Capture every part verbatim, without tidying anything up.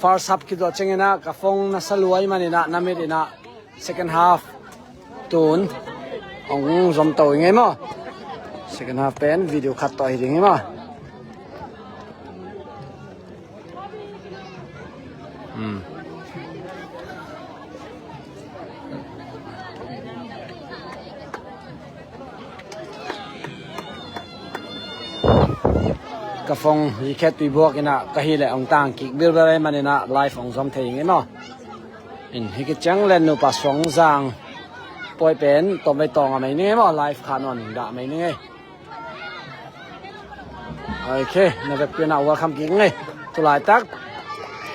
First half kiduah ciangin ah ka phone na sa lua ahih manin ah na mit in ah second half tun hong zom to i ngei maw? Second half pen video khat tawh hi ding hi maw? Hmm. Ka phone hi khet tui buak in ah ka hi leh hong tang kik bilbel ahih manin ah live hong zom thei i ngei maw? In hi kiciang len nupa suang zang pawi pen tawm vei tawng a mei ni ngei maw? Live kha nawn dah mei ni ngei. Ok, na vekpi in ah welcome kik ngei. Tulaitak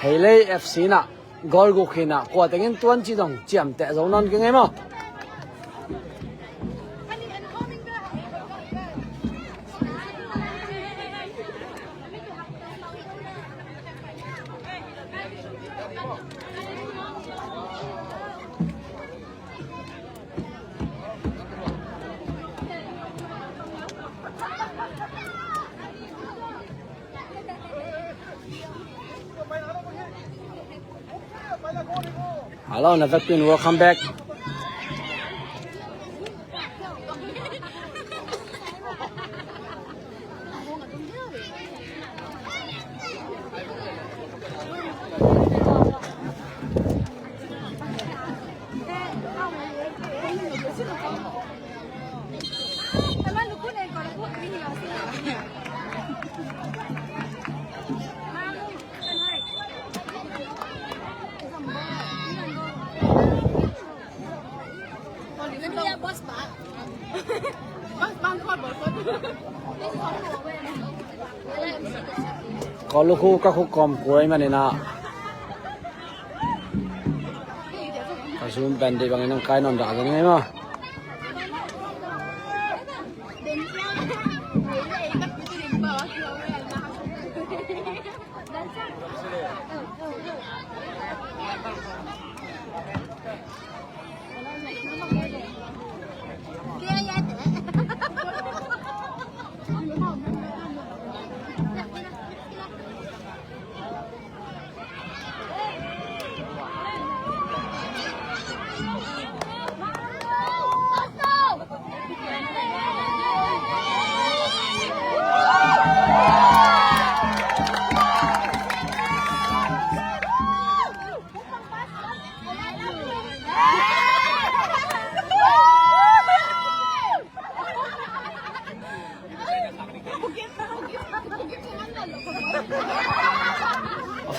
Heilei F C in ah goal guk hi in ah kua tengin tuan ci dong ciamteh zo nawn kik ngei maw? Hello, na vekpi in welcome back. Ka lukhu ka khuk kawm kuai manin ah ka zum pen dih bangin hong kai nawn dah zong ngei maw?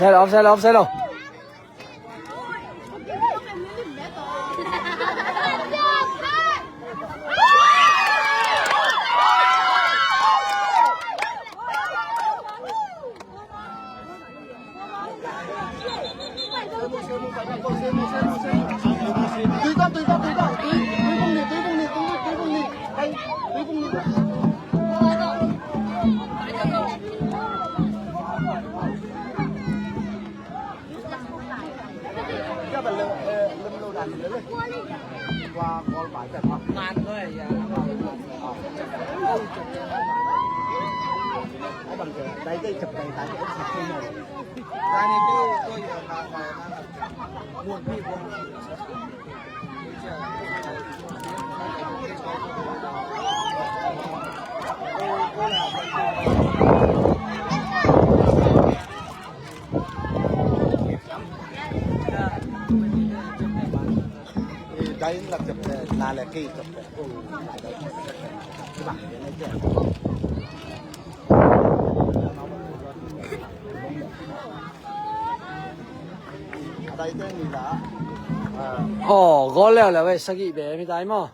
Offside, offside, offside lo. Aw, goal leuleu ei, sagih bem hi ta ei maw?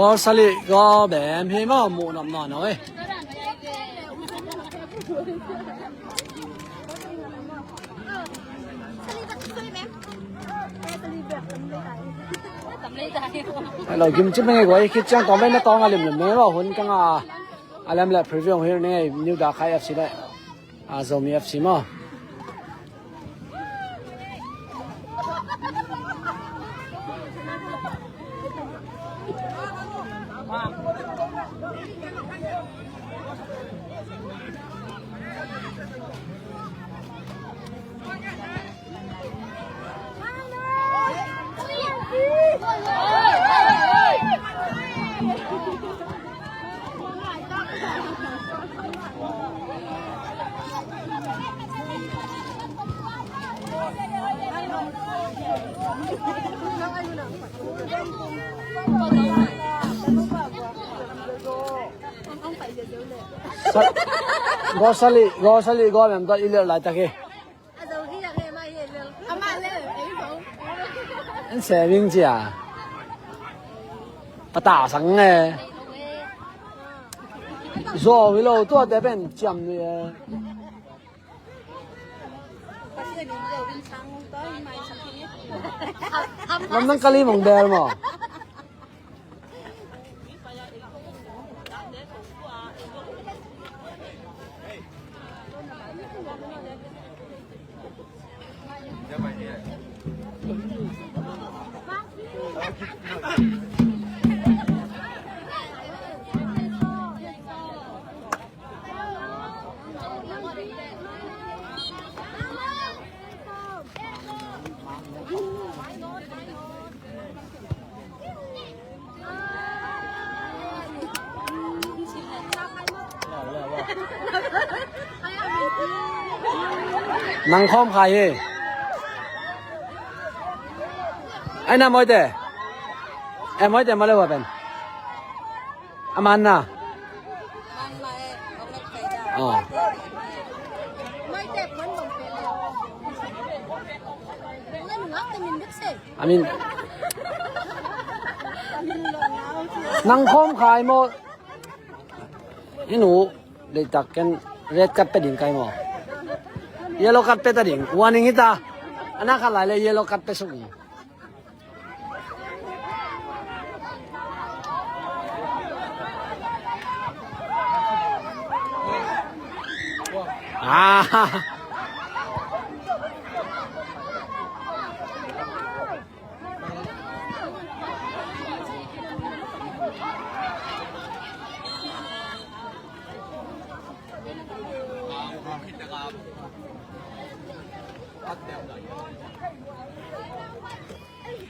Goal sagih goal bem hi maw, muh nop nawn lo ei. Hello, gim ci meng ei guai, khit ciang tawm bei na tawng a limlim meng ei maw, hun ka ngah a lem le preview hong hilh ning ei, New Dakhai F C le a Zomi F C maw. Sa-, goal sagih, goal sagih goal bem tawh i lelh laitak hi. En se ming cia. Pata sang e. Zo hi lo, tuate pen ciam ni e. Lam nang kali mong bel maw. Nang khawm khai hi. Ai na Mawite. Eh, Mawite, ma le hua pen. A man na. Oh. A min. Nang khawm khai maw. Hih nu, leitak ken red card pe ding kai maw. Yellow card pe ta ding. Warning hi ta. A na khat lai le yellow card pe suk. Ah.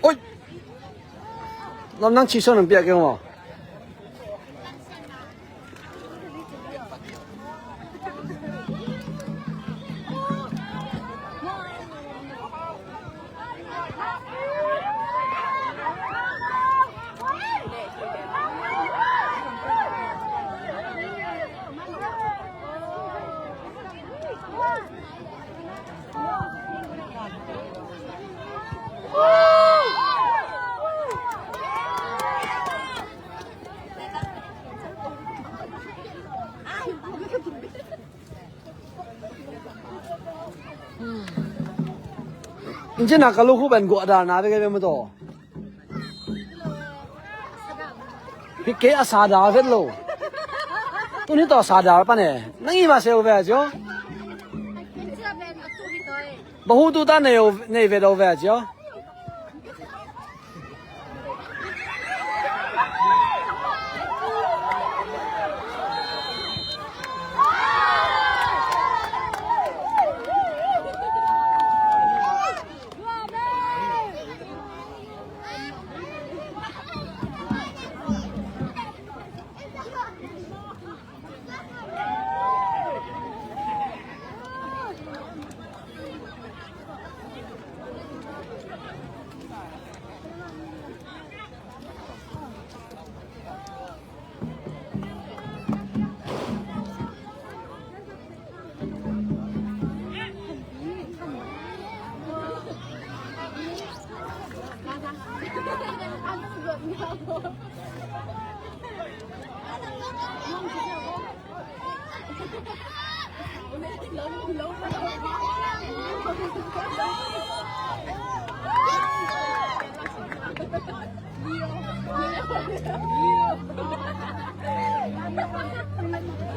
Oi! Lam nang ci so nang piak keng maw. Inci na ka lukhu pen guah dal na veke ve maw taw. Hi kei a sa dal vet lo. Tuni taw sa dal pan e. Nang i ma se u ve cio. Bahu tu ta nei u, nei vet u ve cio.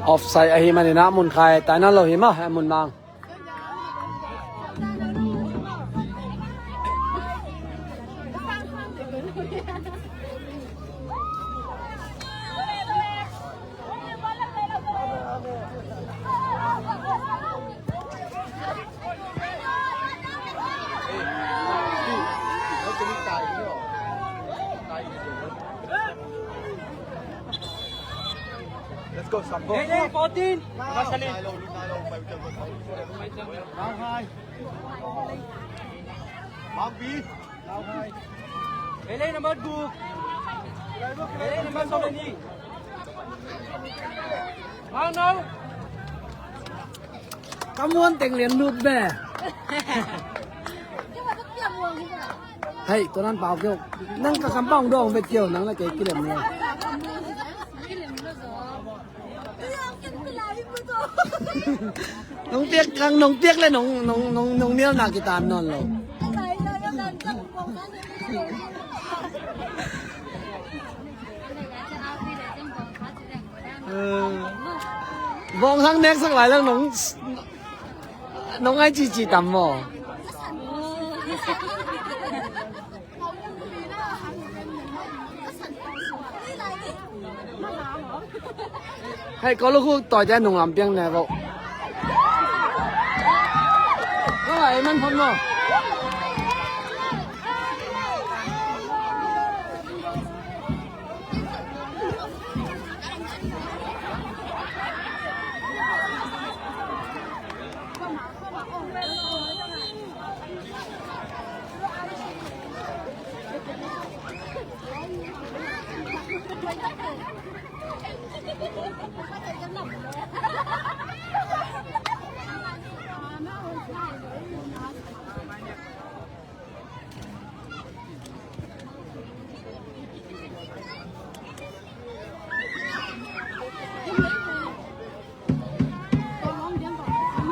Offside ahi manin ah mun khai tai nawn lo hi mah, a mun mang. Let's go, Sambo. Hey, hey, fourteen. Mark high. Mark B. Mark high. Hey, hey, number two. Hey, hey, number seventeen. Mark now. Ka muan teng lian lut be. Hei, tua nan pau keu. Nang ka kam pau dong vet keu, nang na kei kilem ni. Nong piak kang, nong piak le nong, nong, nong, nong nial na kitan non lo. Bawng hang nek sak lai lang nong, nong ai cici tam maw? Hei, ko lu khu toi te nung lam piang ne vo. Ko lai man phom lo.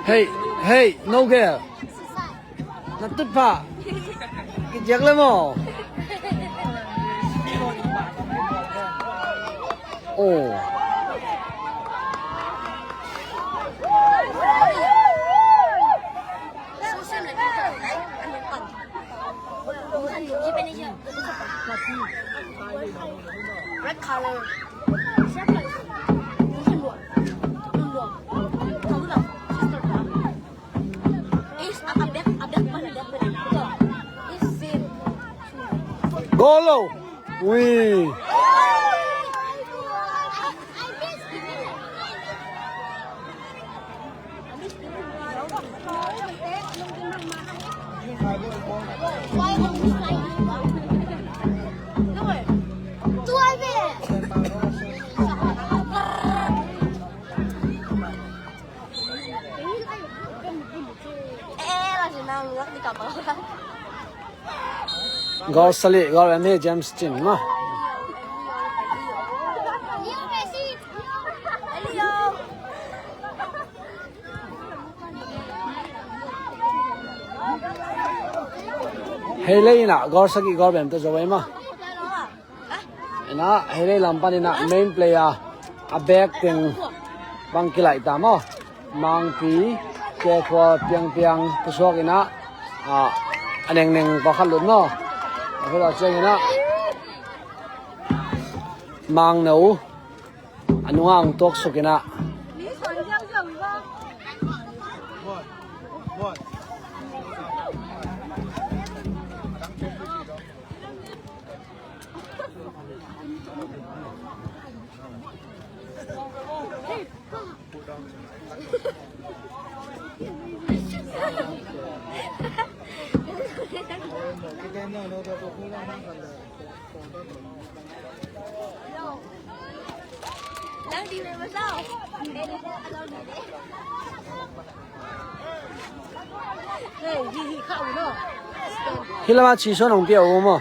Hei, hei, no girl. Na tut pha. Kijiak le maw? Oh. Red color. Goal lo. Ui. Goal sagih, goal en hi James Chin mah. Hei lei in ah goal sagih goal bem tawh zo ei mah. In ah, hei lei lam pan in ah main player a back teng bang kilaih ta maw. Mangpi, Kekhual, Piangpiang, Pusuak in ah, ah, a nengneng pawlkhat lut maw. A khut a ciang in ah Mangno a nungah hong tuaksuk in ah. Hi lamah ci suan hong pia uh maw?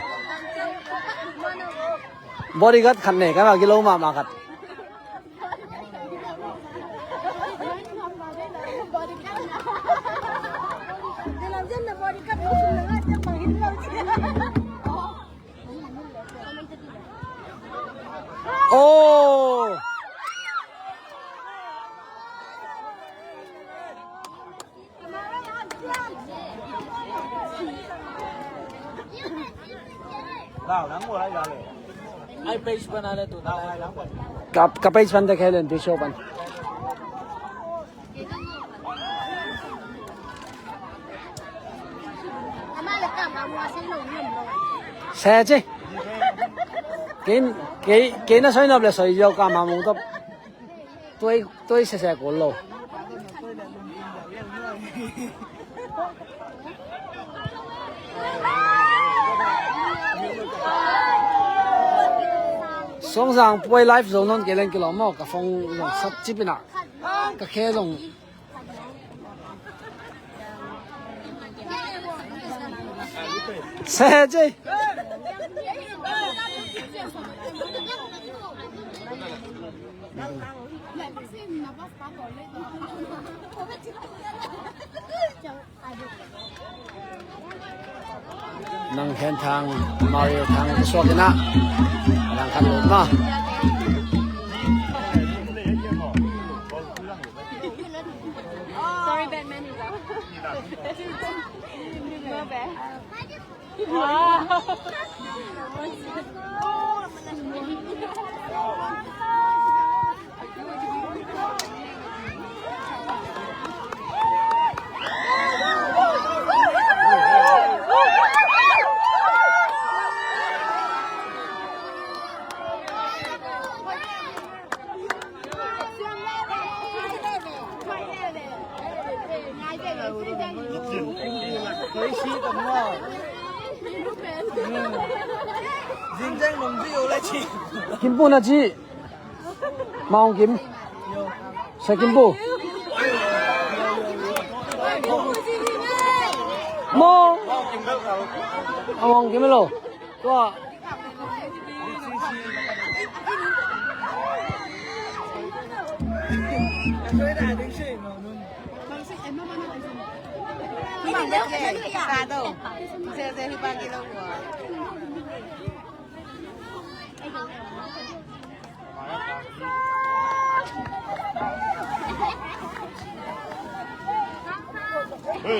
Bodyguard khat nei, kan a gilo mahmah khat. Oh! Ka, ka page pan te khelen, page show pan. Sa ci. Kei, kei, kei na soi nop le soi yo ka ma mung top. Tuai, tuai sese kul lo. Songzang puai live zo non kei leng kilawm maw, ka phone zong sat cipin ah. Ka khe zong. Sa ci. Nang Hen Thang, Mario Thang, suak ina. Nang khan lo ma. Sorry, Batman is out. No bad. Kim Pu na ci. Maung Kim. Sa Kim Pu. Mo. Maung Kim lo. Tua.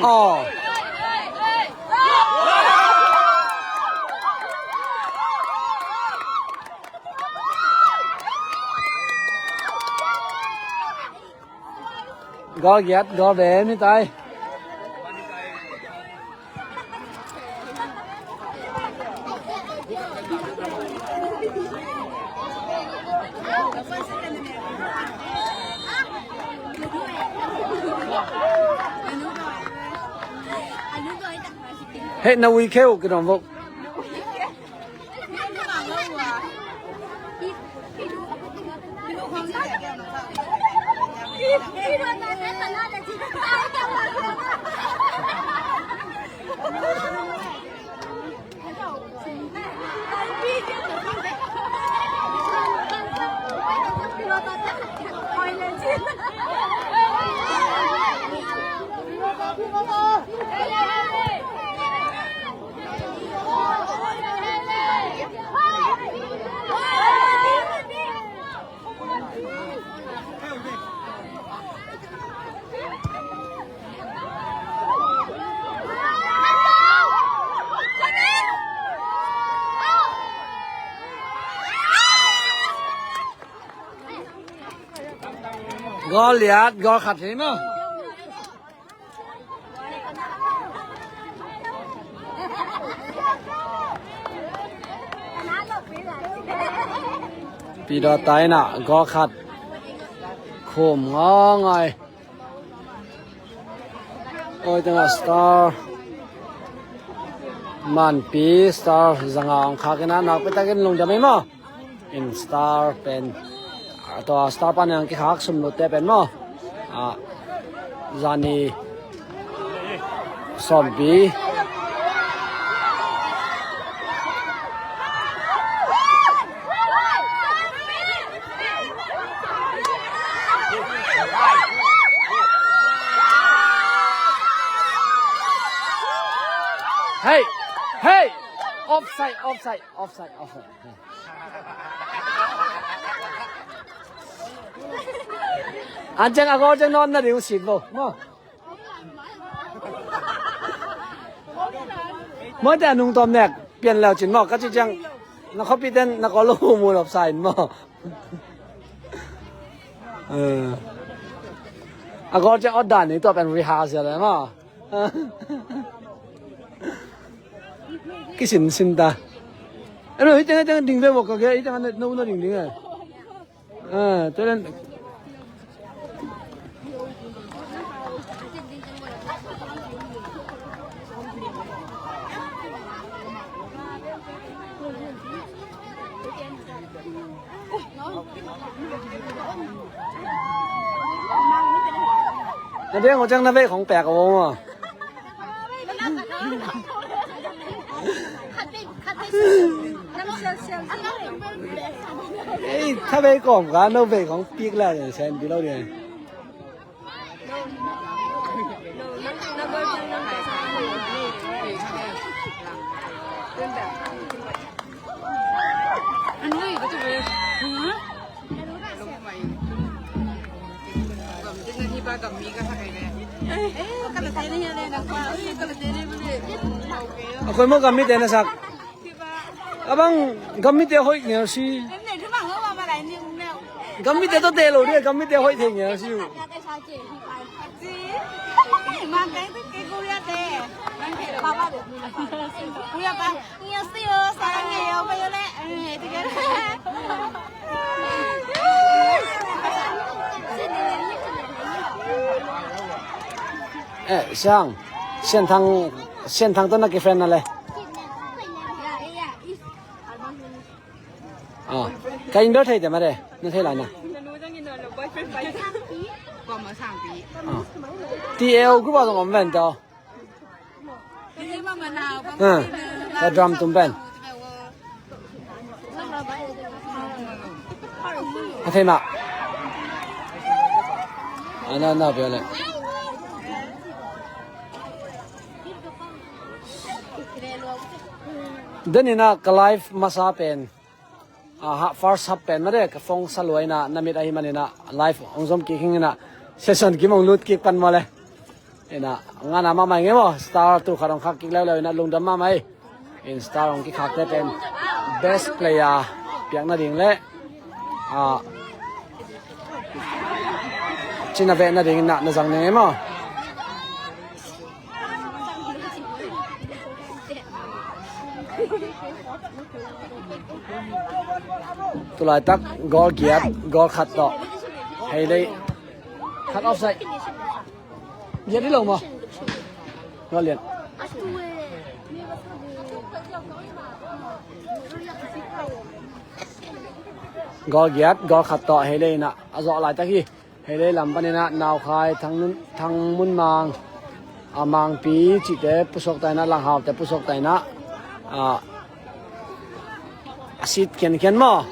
Oh. Goal giat, goal ve mi tai. Hei, na ui kheu ki dong vok. Goal liat, goal khat hi maw. Pidawt ta in ah goal khat khum ngawngawn. Awi tengah star manpi star zanga hong khak in ah nakpi takin lungdam hi maw. In star pen, tua star pan hong kikhak sumlutte pen maw. Ah, zani sawmpi. Hei! Hei! Offside, offside, offside, offside. An ciang a goal ciang nawn na ding uh sit vo maw. Maw te a nungtawm nek pian leu cin maw ka ci ciang na khuapi ten na kawl lo mu lop sa in maw. Eh. A goal ciang awt dan ni tua pen rehearsal e maw. Kisin sin ta. Eno, hih teng, hih teng ding ve maw ka ge, hih teng a no, no ding ding e. Ah, tua len. Na deng uh ciang na veih khong pek a om maw. Ei, tha vei kawm ka no vei kong pik la sen pi lo ding. A koi maw gammite na sak. A bang gammite hoih ngel si. Gammite tawh teh lo ding, gammite hoih thei ngel si uh. Eh, Siang, Sian Thang, Sian Thang tawh na kifriend na le. Ah, ka in bel thei te mah de, na thei lai na. Ah. T L group ah zong om ven tau. Ah, ka drum tum pen. A thei mah. A na na bia le. Den in a ka live masa pen. Ah, ha, first half pen mah de, ka phone sa lua in a, na mit ahi manin a, live hong zom kik hing in a, session kim hong lut kik pan maw le. In a, ngana mahmah ing e maw, star tu khat hong khak kik leuleu in a, lungdam mahmah hi. In star hong kikhakte pen, best player, piak nading le, ah, cina veh nading in a, na zang ning e maw. Tulaitak goal giat, goal khat tawh. Hei lei. Khat offside. Giat hi lo maw. Goal lian. Goal giat, goal khat tawh. Hei lei in a, a zawh laitak hi. Hei lei lam panin a Naukhai, Thang Nun, Thang Mun Mang, a Mangpi cihte pusuak ta in a, Langhaute pusuak ta in a, a, a sit khiankhian maw.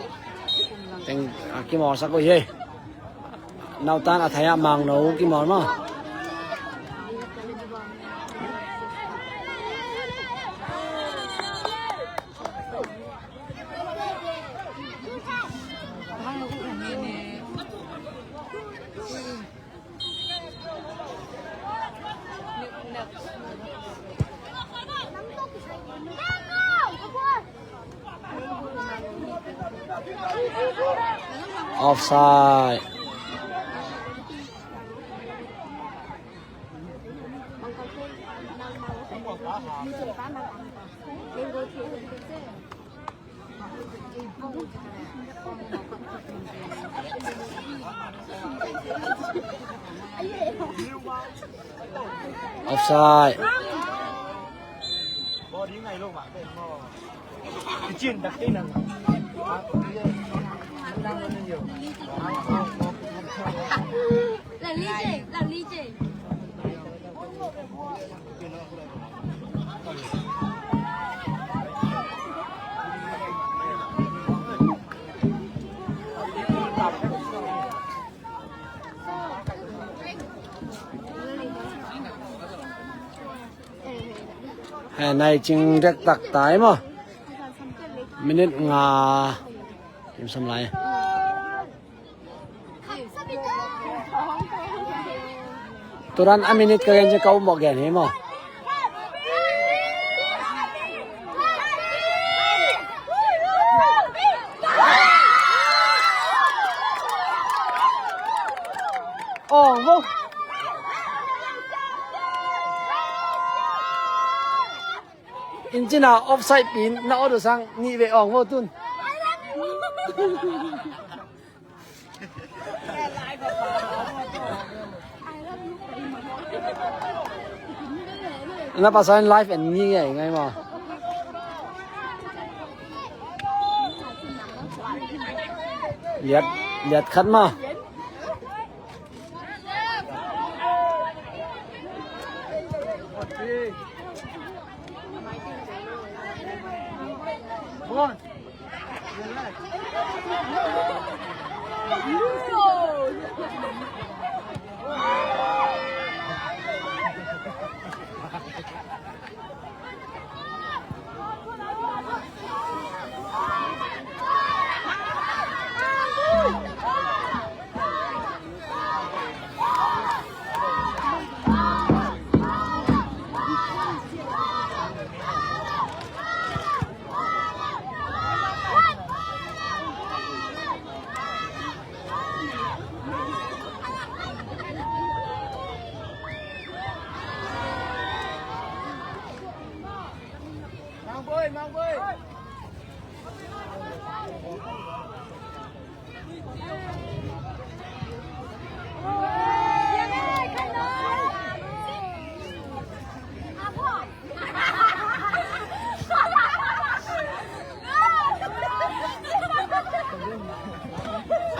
Teng, a, kimawlsak uh hi. Nautan a thai ah Mangno kimawl maw. Offside. Offside. Eh, nai cing dek tak tai maw. Minute nga. Kim sam lai. Turan a minute ka gen ci ka um mawh gen hi maw. Ong vo. Incina offside pin na order sang ni ve ong vo tun. Na pasal live and ni ngai ngai maw. Liat liat khat maw.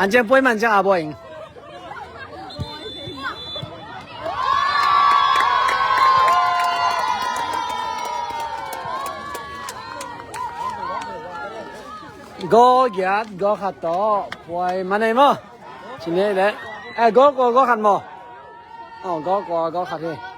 An ciang puai man ciang a buai ing. Go giat go khat tawh puai man ei maw. Ci ni le. Eh, go kua go khat maw. Oh, go kua go khat hi.